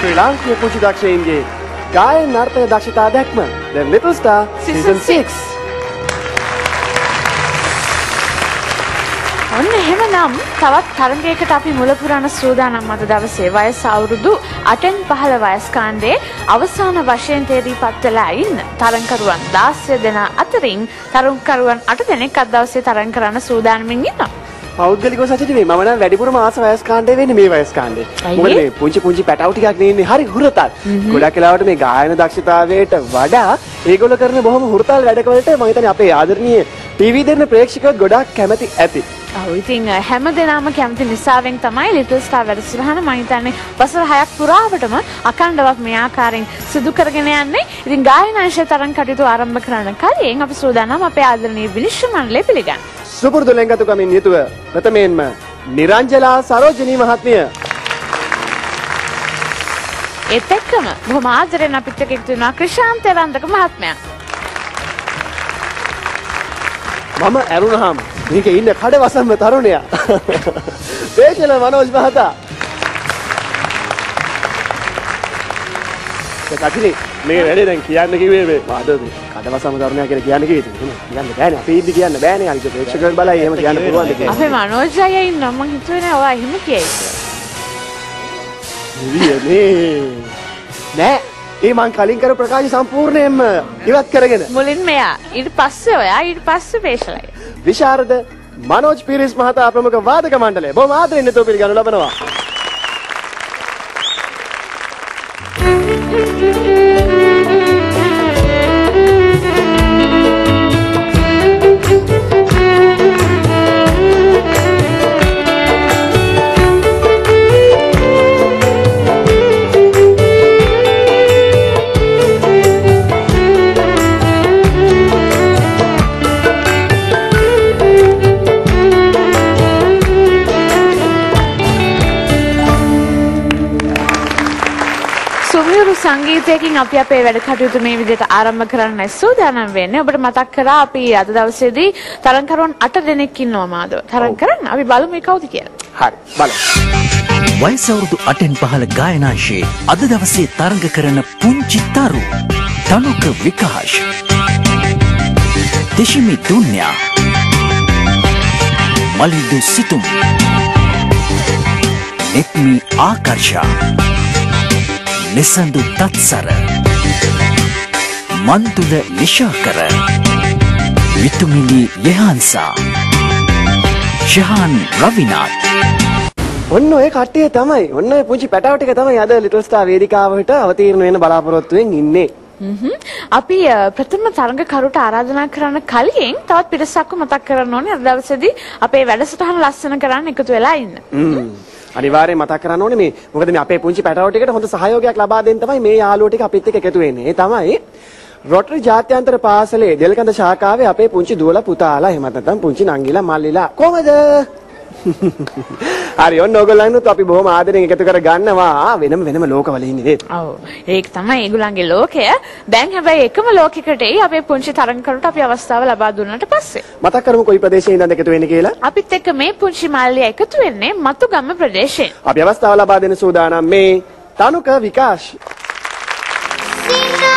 ශ්‍රී ලාංකීය පුංචි දක්ෂයින්ගේ ගායන නර්තන දක්ෂතා දැක්ම The Little Star Season 6. ඔන්න එහෙමනම් තවත් තරගයකට අපි මුල පුරන සූදානම් අද දවසේ වයස අවුරුදු 8න් 15 වයස් කාණ්ඩයේ අවසාන වශයෙන් තේරීපත් වෙලා ඉන්න තරඟකරුවන් 16 දෙනා අතරින් තරඟකරුවන් 8 දෙනෙක් අද දවසේ තරඟ කරන්න සූදානමින් ඉන්නවා. පෞද්ගලිකව සචිත මේ මම නම් වැඩිපුරම ආස වයස් කාණ්ඩේ වෙන්නේ මේ වයස් කාණ්ඩේ. මොකද මේ පුංචි පුංචි පැටවු ටිකක් නේ ඉන්නේ හරි හුරතල්. ගොඩක් වෙලාවට මේ ගායන දක්ෂතාවයට වඩා ඒගොල්ලෝ කරන බොහොම හුරතල් වැඩකවලට මම හිතන්නේ අපේ ආදරණීය ටීවී දෙන්න ප්‍රේක්ෂකයෝ ගොඩක් කැමති ඇති. ඔව් ඉතින් හැම දෙනාම කැමති නිසාවෙන් තමයි ලිටල් ස්ටාර් වැඩසටහන මම හිතන්නේ වසර 6ක් පුරාවටම අඛණ්ඩවක් මේ ආකාරයෙන් සිදු කරගෙන යන්නේ. ඉතින් ගායන අංශය තරඟ කටයුතු ආරම්භ කරන්න කලින් අපි සූදානම් අපේ ආදරණීය විනිශ්චය මණ්ඩලය පිළිගන්න. සුපුරුදු ලෙන්ගතුකමින් යුතුව ප්‍රථමයෙන්ම නිරංජලා සරෝජිනී මහත්මිය. ඒත් එක්කම බොහොම ආදරෙන් අපිත් එක්ක එකතු වෙනවා ක්‍රිෂාන්ත රන්දක මහත්මයා. මම ඇරුණාම මේකේ ඉන්න කඩවසම්ම තරුණයා වේශල මනෝජ් මහතා. සචිනි මේ වැඩේ දැන් කියන්න කිව්වේ මේ අද මේ කඩවසම්ම තරුණයා කියලා කියන්න කිව්වේ ඉතින් එහෙම කියන්න බෑනේ අපි ඉද්දි කියන්න බෑනේ අනිත් ප්‍රේක්ෂකයන් බලයි එහෙම කියන්න පුළුවන්ද කියලා. අපේ මනෝජ් අයියා ඉන්නවා මං හිතුවේ නෑ ඔයා එහෙම කියයි කියලා. නෑ ඒ මං කලින් කර ප්‍රකාශ සම්පූර්ණයෙන්ම ඉවත් කරගෙන මුලින්ම එයා ඊට පස්සේ ඔයා ඊට පස්සේ වේශලයි. විශාරද මනෝජ් පීරිස් මහතා ප්‍රමුඛ වාදක මණ්ඩලය බොහොම ආදරෙන් යුතුව පිළිගනු ලබනවා. සංගීතයකින් අපි අපේ වැඩ කටයුතු මේ විදිහට ආරම්භ කරන්න සූදානම් වෙන්නේ. ඔබට මතක් කරා අපි අද දවසේදී තරඟකරුවන් 8 දෙනෙක් ඉන්නවා මාధవ. තරඟ කරන්න. අපි බලමු මේ කවුද කියලා. හරි බලමු. වයස අවුරුදු 8න් 15 ගායනාංශයේ අද දවසේ තරඟ කරන පුංචි තරු තනුක විකාශ්, දිශිමි දුන්යා, මලිදු සිතුම්, නෙත්මි ආකර්ෂා, නිසඳු තත්සර, මන්තුල නිශාකර, විතුමිනි යෙහන්සා, ෂහාන් රවිනාත්. ඔන්න ඔය කට්ටිය තමයි, ඔන්න ඔය පුංචි පැටව ටික තමයි අද ලිටල් ස්ටාර් වේදිකාවට අවතීර්ණ වෙන්න බලාපොරොත්තු වෙන් ඉන්නේ. අපි ප්‍රථම තරඟකරුට ආරාධනා කරන්න කලින් තවත් පිරිසක්ව මතක් කරන්න ඕනේ අද දවසේදී අපේ වැඩසටහන ලස්සන කරන්න එකතු වෙලා ඉන්න. අනිවාර්යයෙන් මතක් කරන්න ඕනේ මේ මොකද මේ අපේ පුංචි පැටව ටිකට හොඳ සහයෝගයක් ලබා දෙන්න තමයි මේ යාළුවෝ ටික අපිත් එක්ක එකතු වෙන්නේ. ඒ තමයි රොටරි ජාත්‍යන්තර පාසලේ දෙල්කඳ ශාඛාවේ අපේ පුංචි දුවලා පුතාලා එහෙමත් නැත්නම් පුංචි නංගිලා මල්ලිලා කොහමද? හරි ඔන්න ඕගොල්ලන්නුත් අපි බොහොම ආදරෙන් එකතු කර ගන්නවා. වෙනම වෙනම ලෝකවල ඉන්නේ නේද? ඔව් ඒක තමයි ඒගොල්ලන්ගේ ලෝකය. දැන් හැබැයි එකම ලෝකයකට එයි අපේ පුංචි තරඟකරුට අපි අවස්ථාව ලබා දුන්නාට පස්සේ. මතක් කරමු කොයි ප්‍රදේශයේ ඉඳන්ද එකතු වෙන්නේ කියලා? අපිත් එක්ක මේ පුංචි මල්ලියා එකතු වෙන්නේ මතුගම ප්‍රදේශයෙන්. අපි අවස්ථාව ලබා දෙන සූදානම් මේ තනුක විකාශ්. Thank you.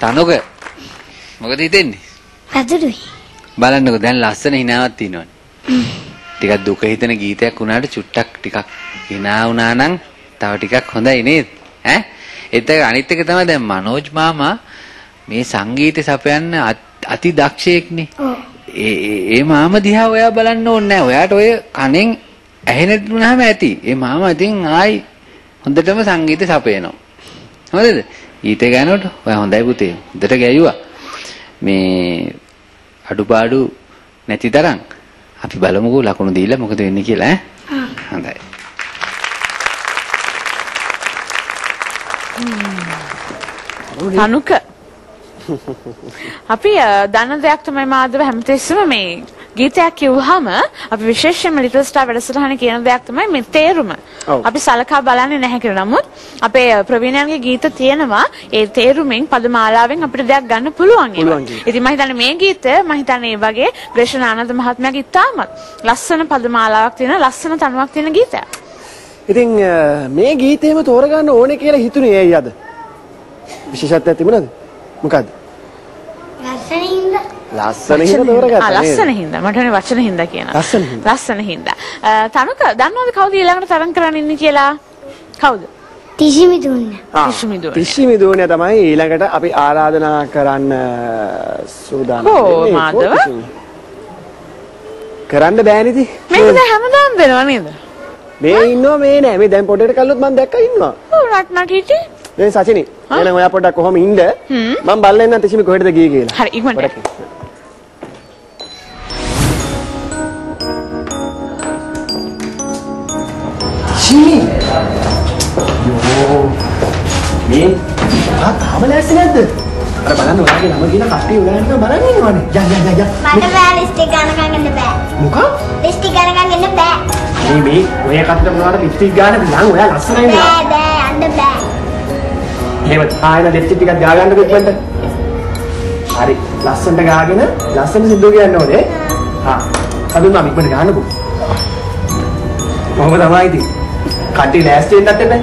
තනුක මොකද හිතෙන්නේ? සතුටුයි. බලන්නකෝ දැන් ලස්සන හිනාවක් තියෙනවනේ. ටිකක් දුක හිතෙන ගීතයක් වුණාට චුට්ටක් ටිකක් හිනා වුණා නම් තව ටිකක් හොඳයි නේද? ඈ ඒත් අනිත් එක තමයි දැන් මනෝජ් මාමා මේ සංගීතය සපයන්න අති දක්ෂයෙක්නේ. ඒ මාම දිහා ඔයා බලන්න ඕනේ නෑ. ඔයාට ඔය කනෙන් ඇහෙන දුනාම ඇති. ඒ මාමා ඉතින් ආයි හොඳටම සංගීතය සපයනවා. හොඳද? ගීතය ගානකොට ඔයා හොඳයි පුතේ. හොඳට ගැයුවා. මේ අඩුපාඩු නැති තරම් අපි බලමුකෝ ලකුණු දීලා මොකද වෙන්නේ කියලා ඈ. හොඳයි. තනුක අපි දන්න දෙයක් තමයි මාධව හැමතිස්සෙම මේ ගීතයක් කිව්වහම අපි විශේෂයෙන්ම ලිටල් ස්ටාර් වැඩසටහනේ කියන දෙයක් තමයි මේ තේරුම. අපි සලකා බලන්නේ නැහැ කියලා. නමුත් අපේ ප්‍රවීණයන්ගේ ගීත තියෙනවා ඒ තේරුමෙන් පදමාලාවෙන් අපිට දෙයක් ගන්න පුළුවන් ඒවා. ඉතින් මම හිතන්නේ මේ ගීතය මම හිතන්නේ ඒ වගේ ග්‍රේෂන් ආනන්ද මහත්මයාගේ ඉතාමත් ලස්සන පදමාලාවක් තියෙන ලස්සන තනුවක් තියෙන ගීතයක්. ඉතින් මේ ගීතේම තෝරගන්න ඕනේ කියලා හිතුනේ ඇයි අද? විශේෂත්වයක් තිබුණාද? මොකද්ද? ලස්සන හින්දා. ලස්සන හින්දා තෝරගත්තා. ආ ලස්සන හින්දා. මට උනේ වචන හින්දා කියනවා. ලස්සන හින්දා. ලස්සන හින්දා. තනුක දන්නවද කවුද ඊළඟට තරඟ කරන්න ඉන්නේ කියලා? කවුද? තිසිමි දුන්න. තිසිමි දුන්න. තිසිමි දුන්න තමයි ඊළඟට අපි ආරාධනා කරන්න සූදානම් වෙන්නේ. මාධව. කරන්න බෑනේ ඉතින්. මේක දැන් හැමදාම වෙනවා නේද? මේ ඉන්නවා මේ නෑ. මේ දැන් පොඩ්ඩකට කල්ලොත් මං දැක්කා ඉන්නවා. ඔව් නට් නට් හිටියේ. මේ සචිනි එහෙනම් ඔයා පොඩ්ඩක් කොහොම ඉන්න මං බලලා එන්නම් තිසිමි කොහෙටද ගියේ කියලා. හරි ඉක්මනට. තිසිමි යෝ මේ ආ තාම ලෑස්ති නැද්ද? අර බලන්න ඔයාගේ නම කියන කට්ටිය ඔයා නිකන් බලන් ඉන්නවනේ. යන් යන් යන් යන්. මට බෑ ලිප්ස්ටික් ගන්නකම් ඉන්න බෑ. මොකක්? ලිප්ස්ටික් ගන්නකම් ඉන්න බෑ. අනේ මේ ඔය කට්ටියට මොනවාට ලිප්ස්ටික් ගන්න යන් ඔයා ලස්සනයි නේ. බෑ බෑ යන්න බෑ. එහෙම ආයෙන ලිප්ස්ටික් ටිකක් ගා ගන්නකො ඉක්මනට. හරි ලස්සනට ගාගෙන ලස්සන සින්දුව කියන්න ඕනේ. හා කදුන් මම ඉක්මනට ගන්නකෝ. කොහොම තමයි ඉතින් කට්ටිය ලෑස්ති වෙන්නත් එපා.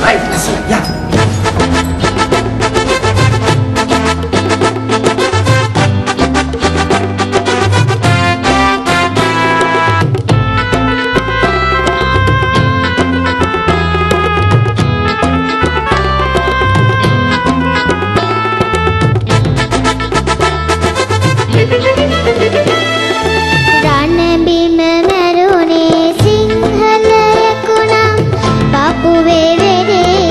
රයිට් ලස්සන යා. රණබිම මැරුණේ සිංහලයෙකු නම් පපුවේ වෙරේ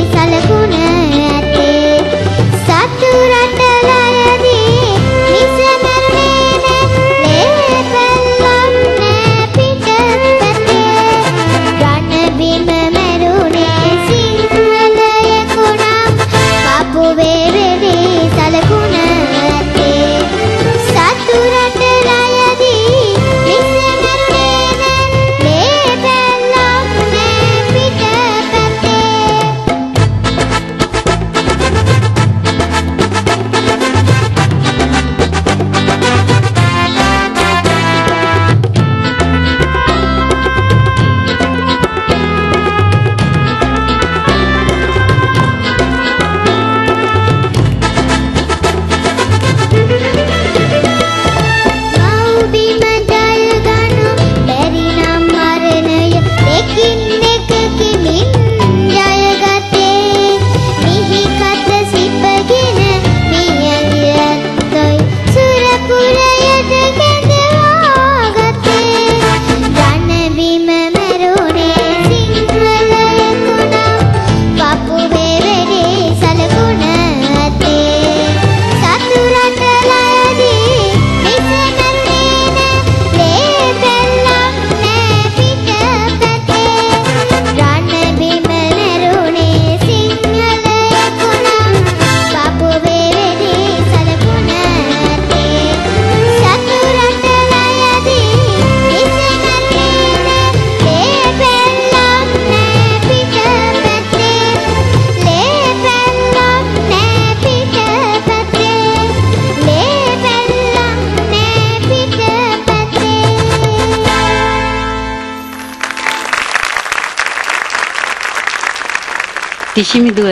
ටිෂිමි දුව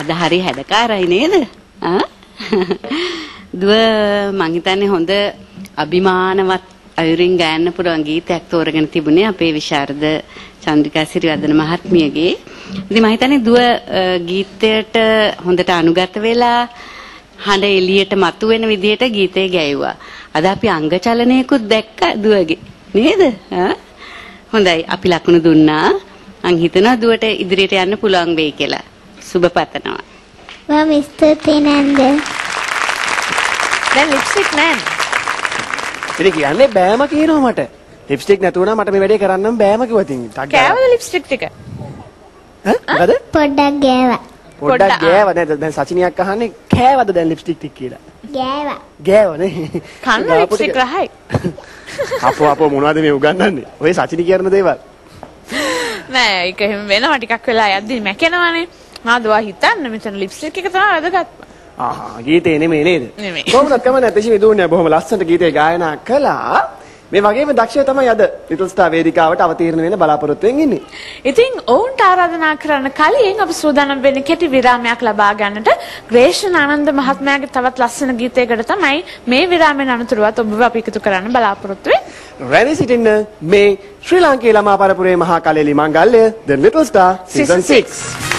අද හරි හැඩකාරයි නේද? ආ දුව මං හිතන්නේ හොඳ අභිමානවත් අයුරින් ගායන්න පුළුවන් ගීතයක් තෝරගෙන තිබුණේ අපේ විශාරද චන්ද්‍රිකා සිරිවර්ධන මහත්මියගේ. ඉතින් මං හිතන්නේ දුව ගීතයට හොඳට අනුගත වෙලා හඬ එළියට මතුවෙන විදිහට ගීතය ගැයුවා. අද අපි අංග චලනයකුත් දැක්කා දුවගේ නේද? ආ හොඳයි, අපි ලකුණු දුන්නා. මං හිතනවා දුවට ඉදිරියට යන්න පුළුවන් වෙයි කියලා. සුබ පතනවා. මම ස්තුතියි නන්ද. දැන් ලිප්ස්ටික් නෑ. ඉතින් කියන්නේ බෑම කියනවා මට. ලිප්ස්ටික් නැතුව නම් මට මේ වැඩේ කරන්නම් බෑම කිව්වා ඉතින්. කෑවද ලිප්ස්ටික් ටික? ඈ මොකද? පොඩ්ඩක් ගෑවා. පොඩ්ඩක් ගෑවා නේද? දැන් සචිනියක් අහන්නේ කෑවද දැන් ලිප්ස්ටික් ටික කියලා. ගෑවා. ගෑවා නේ. කන්න ලිප්ස්ටික් රහයි. අපෝ අපෝ මොනවද මේ උගන්වන්නේ? ඔය සචිනි කියන දේවල්. නෑ ඒක එහෙම වෙනවා ටිකක් වෙලා යද්දි මැකෙනවනේ. මාද ඔයා හිතන්න මෙතන ලිප්ස්ටික් එක තමයි වැදගත්ම. ආහා ගීතේ නෙමෙයි නේද? නෙමෙයි. කොහොමදත් කමන්නේ ටිෂිමි දුන්නේ බොහොම ලස්සනට ගීතේ ගායනා කළා. මේ වගේම දක්ෂය තමයි අද ලිටල් ස්ටාර් වේදිකාවට අවතීර්ණ වෙන්න බලාපොරොත්තු වෙමින් ඉන්නේ. ඉතින් ඔවුන්ට ආරාධනා කරන්න කලින් අපි සූදානම් වෙන්නේ කෙටි විරාමයක් ලබා ගන්නට. ග්‍රේෂන් ආනන්ද මහත්මයාගේ තවත් ලස්සන ගීතයකට තමයි මේ විරාමයෙන් අනතුරුවත් ඔබව අපි එකතු කරන්න බලාපොරොත්තු වෙන්නේ. රැඳී සිටින්න මේ ශ්‍රී ලාංකේය ළමා පරපුරේ මහා කලෙලි මංගල්‍ය The Little Star Season 6.